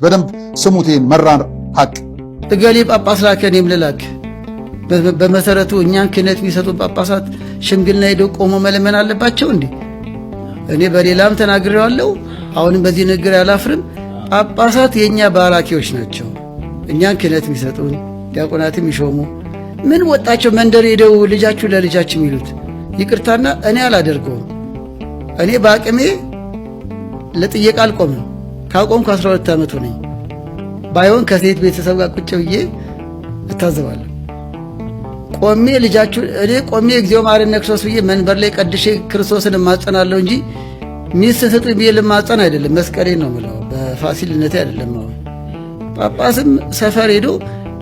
በደንብ ስሙት ይህን መራር ሀቅ። እገሌ ጳጳስ ላከ እኔም ልላክ። በመሰረቱ እኛን ክህነት የሚሰጡ ጳጳሳት ሽምግልና ሄደው ቆሞ መለመን አለባቸው እንዴ? እኔ በሌላም ተናግሬዋለሁ። አሁንም በዚህ ንግግር አላፍርም። ጳጳሳት የእኛ ባራኪዎች ናቸው። እኛን ክህነት የሚሰጡን፣ ዲያቆናት የሚሾሙ፣ ምን ወጣቸው መንደር ሄደው ልጃችሁ ለልጃችሁ የሚሉት? ይቅርታና እኔ አላደርገውም። እኔ በአቅሜ ለጥየቃ አልቆምም። ካቆምኩ 12 ዓመቱ ነኝ። ባይሆን ከሴት ቤተሰብ ጋር ቁጭ ብዬ እታዘባለሁ። ቆሜ ልጃችሁ፣ እኔ ቆሜ እግዚኦ መሐረነ ክርስቶስ ብዬ መንበር ላይ ቀድሼ ክርስቶስን እማጸናለሁ እንጂ ሚስት ስጡኝ ብዬ ልማጸን አይደለም። መስቀሌን ነው የምለው፣ በፋሲልነቴ አይደለም። አሁን ጳጳስም ሰፈር ሄዶ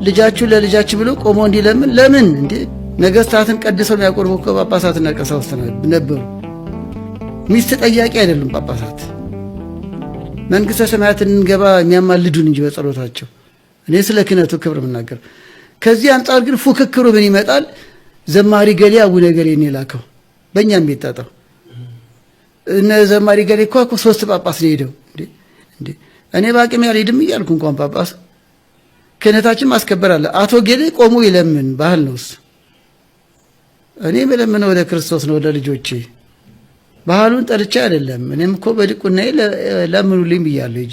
ልጃችሁ ለልጃችሁ ብሎ ቆሞ እንዲለምን ለምን እንዴ? ነገስታትን ቀድሰው የሚያቆርቡ እኮ ጳጳሳትና ቀሳውስት ነበሩ። ሚስት ጠያቂ አይደሉም ጳጳሳት። መንግስተ ሰማያት እንገባ የሚያማልዱን እንጂ በጸሎታቸው። እኔ ስለ ክህነቱ ክብር የምናገር ከዚህ አንጻር ግን ፉክክሩ ምን ይመጣል? ዘማሪ ገሌ አቡነ ገሌ ነው የላከው፣ በእኛ የሚጣጣው እነ ዘማሪ ገሌ እኮ ሶስት ጳጳስ ነው የሄደው። እንዴ እኔ በአቅሜ አልሄድም እያልኩ እንኳን ጳጳስ ክህነታችን ማስከበር አለ። አቶ ገሌ ቆሞ ይለምን ባህል ነው እሱ። እኔ የምለምነው ወደ ክርስቶስ ነው፣ ወደ ልጆቼ። ባህሉን ጠልቼ አይደለም። እኔም እኮ በዲቁናዬ ለምኑልኝ ብያለሁ።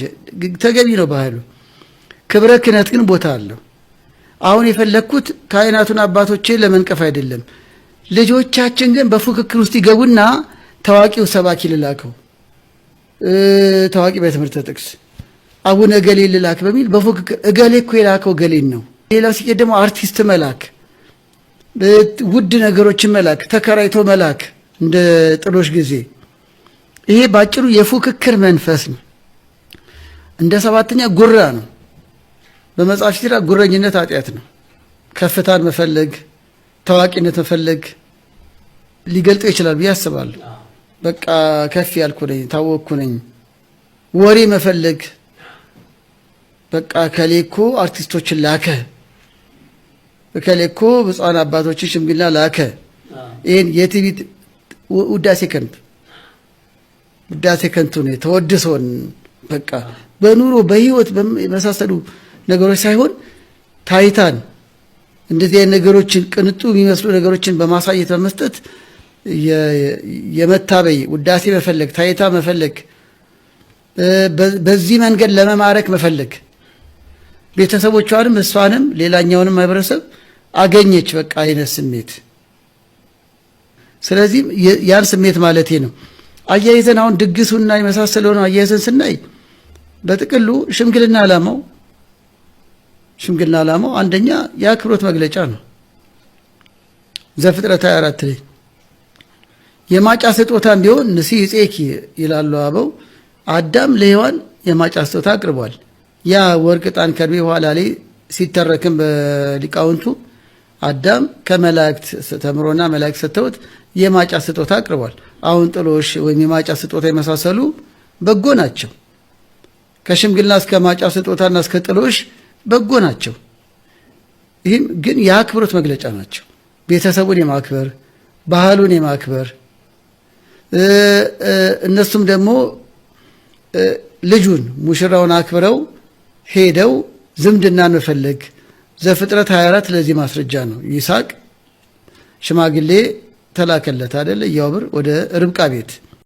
ተገቢ ነው ባህሉ። ክብረ ክህነት ግን ቦታ አለው። አሁን የፈለግኩት ካህናቱን አባቶቼ ለመንቀፍ አይደለም። ልጆቻችን ግን በፉክክር ውስጥ ይገቡና ታዋቂው ሰባኪ ልላከው፣ ታዋቂ በትምህርተ ጥቅስ አቡነ እገሌ ልላክ በሚል በፉክክር፣ እገሌ እኮ የላከው እገሌን ነው። ሌላው ሲሄድ ደግሞ አርቲስት መላክ፣ ውድ ነገሮችን መላክ፣ ተከራይቶ መላክ እንደ ጥሎሽ ጊዜ። ይሄ ባጭሩ የፉክክር መንፈስ ነው። እንደ ሰባተኛ ጉራ ነው። በመጽሐፍ ሲራክ ጉረኝነት ኃጢአት ነው። ከፍታን መፈለግ፣ ታዋቂነት መፈለግ ሊገልጠው ይችላል ብዬ አስባለሁ። በቃ ከፍ ያልኩ ነኝ፣ ታወቅኩ ነኝ። ወሬ መፈለግ፣ በቃ እከሌ እኮ አርቲስቶችን ላከ፣ እከሌ እኮ ብፁዓን አባቶችን ሽምግልና ላከ። ይህን የትዕቢት ውዳሴ ከንቱ፣ ውዳሴ ከንቱ ነው። ተወድሶን በቃ በኑሮ በህይወት የመሳሰሉ ነገሮች ሳይሆን ታይታን እንደዚህ አይነት ነገሮችን፣ ቅንጡ የሚመስሉ ነገሮችን በማሳየት በመስጠት የመታበይ፣ ውዳሴ መፈለግ፣ ታይታ መፈለግ፣ በዚህ መንገድ ለመማረክ መፈለግ፣ ቤተሰቦቿንም እሷንም ሌላኛውንም ማህበረሰብ አገኘች በቃ አይነት ስሜት። ስለዚህ ያን ስሜት ማለቴ ነው። አያይዘን አሁን ድግሱና የመሳሰለውን አያይዘን ስናይ በጥቅሉ ሽምግልና ዓላማው አንደኛ የአክብሮት መግለጫ ነው። ዘፍጥረት 24 ላይ የማጫ ስጦታም ቢሆን ንሲ ጼኪ ይላሉ አበው። አዳም ለሔዋን የማጫ ስጦታ አቅርቧል። ያ ወርቅ፣ ዕጣን፣ ከርቤ ኋላ ላይ ሲተረክም በሊቃውንቱ አዳም ከመላእክት ተምሮና መላእክት ሰጥተውት የማጫ ስጦታ አቅርቧል። አሁን ጥሎሽ ወይም የማጫ ስጦታ የመሳሰሉ በጎ ናቸው። ከሽምግልና እስከ ማጫ ስጦታና እስከ ጥሎሽ በጎ ናቸው። ይህም ግን የአክብሮት መግለጫ ናቸው። ቤተሰቡን የማክበር፣ ባህሉን የማክበር፣ እነሱም ደግሞ ልጁን ሙሽራውን አክብረው ሄደው ዝምድናን መፈለግ፣ ዘፍጥረት 24 ለዚህ ማስረጃ ነው። ይስሐቅ ሽማግሌ ተላከለት አደለ? ኢያዕብር ወደ ርብቃ ቤት።